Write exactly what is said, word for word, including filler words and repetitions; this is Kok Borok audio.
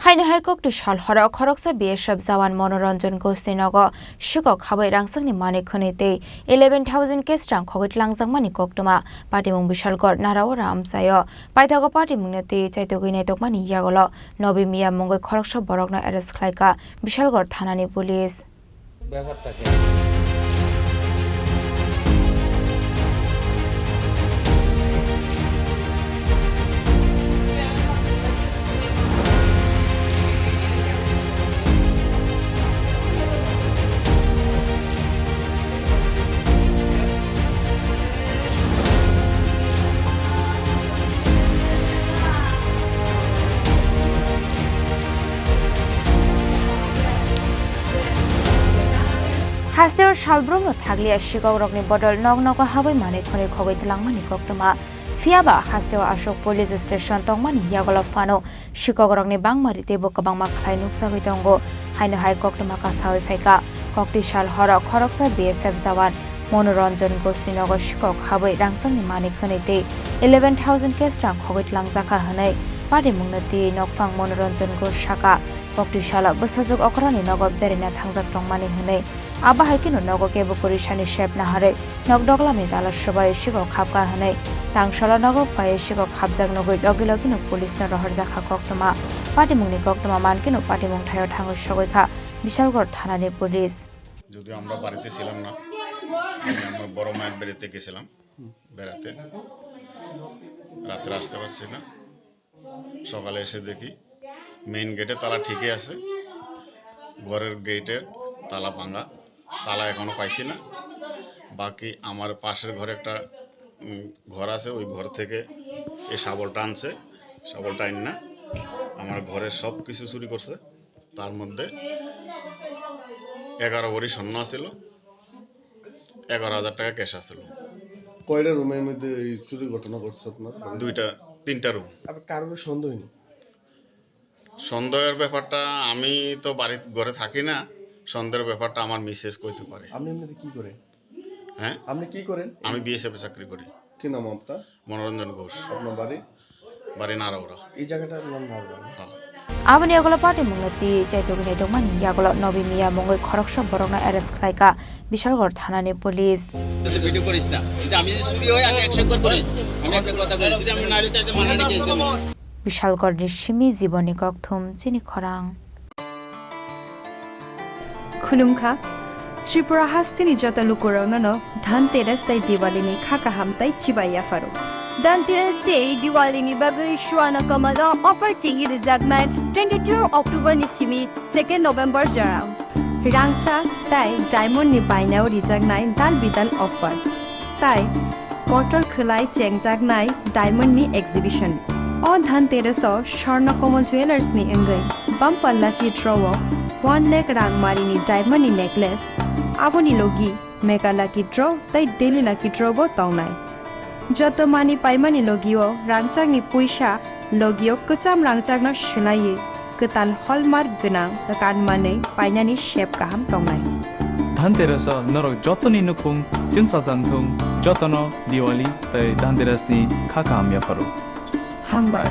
Haino hai kokti sal horo khoroksa B S F jawan Monoranjan Ghoshni nogo sikok habwi rangchakni manwi khwnwi tei eleven thousand cash rang khogwi tlangjakmani koktwma patimung Bishalgarh Naraura amchaio. Paithago patimungno twi chaitugwi naitokmani yagulo Nobi Miya mungwi khoroksa borokno arrest khlaikha Bishalgarh thanani police. ব্যাপারটা কি? Hasteo salbrumno thakliya sikokrokni bodol nok nogo habwi manwi khwnwi khogwi tlangmani koktwma. Phiyaba hasteo aswk police station tongmani yagulo phano sikokrokni bangma ri teibo kwbangma khlai nukjagwi tongo. Haino hai koktwma kasawi phaikha. Kokti sal horo khoroksa B S F jawan Monoranjan Ghoshni nogo sikok habwi rangchakni manwi khwnwi tei eleven thousand cash rang khogwi tlangjakha hwnwi patimungno twiwi nokphang Monoranjan Ghosh sakha. Kokti salo bwsajwk okrani nogo beraina thangjak tongmani hwnwi. Abo hai kheno nogo kebo kwrwi sani sep naharwi nok doglamni dala swbai sikok habkha hwnwi tangsalo nogo phaiwi sikok habjak nugwi logi logino police no rohorjakha koktwma. Patimungni koktwma mankeno patimung thaio thangwi sogwi kha Bishalgarh thanani police. যদিও আমরা বাড়িতে ছিলাম না, আমি আমার বড় মায়ের বাড়িতে গেছিলাম বেড়াতে। রাত্রে আসতে পারছি না, সকালে এসে দেখি মেইন গেটে তালা ঠিকই আছে, ঘরের গেটের তালা ভাঙা, তালা এখনো পাইছি না। বাকি আমার পাশের ঘরে একটা, উম, ঘর আছে, ওই ঘর থেকে এই শাবলটা আনছে, শাবলটা আন না আমার ঘরের সব কিছু চুরি করছে। তার মধ্যে এগারো ভরি স্বর্ণ আছিল, এগারো হাজার টাকা ক্যাশ আছিল। কয়টা রুমের মধ্যে এই চুরির ঘটনা ঘটছে আপনার বাড়িতে? দুইটা, তিনটা রুম। আপনার কারোর সন্দেহ নেই? সন্দেহের ব্যাপারটা আমি তো বাড়ির ঘরে থাকি না, সন্দেহের ব্যাপারটা আমার মিসেস কইতে পারে। আপনি এমনিতে কি করেন? হ্যাঁ? আপনি কি করেন? আমি বিএসএফ এ চাকরি করি। কি নাম আপনার? মনোরঞ্জন ঘোষ। আপনার বাড়ি? বাড়ি নারাউরা। এই জায়গাটার নাম নারাউরা না? হ্যাঁ। Aboni yagulo patimungno twi chaitugwi naitokmani yagulo Nobi Miya mungwi khoroksa borokno arrest khlaikha Bishalgarh thanani police. Video করিস না, কিন্তু আমি যদি চুরি হয়, আমি একশো একবার করিস। আমি একটা কথা কই, যদি আমি নাইলে তো একটা মানহানি কেস দেবো। Bishalgarhni simi Jibonni Kokthum, chini khorang. Khulumkha, Tripura hasteni joto lukurokno no Dhanteras tei Diwali ni kha kaham tei chibai yapharo. Dhanteras tei Diwali ni bagwi Swarna Kamal o offer twi rijaknai twenty-two October ni simi second November jora. Rangchak tei diamond ni bainao rijaknai dal bidal offer. Tai kotor khwlai chengjaknai diamond ni exhibition. O Dhanteras o Swarna Kamal Jewellers ni wngwi bumper lucky draw o one lakh rang mari ni diamond ni necklace, aboni logi mega lucky draw tei daily lucky draw bo tongnai. Joto mani paimani logio rangchakni puisa logio kwcham rangchakno swlaiwi kwtal hallmark gwnang kanmanwi painani sep kaham tongnai. Dhanteras o norok jotoni nukhung chwngsajak thung, jotono Diwali tei Dhanteras ni kha kaham yapharo. Hambai.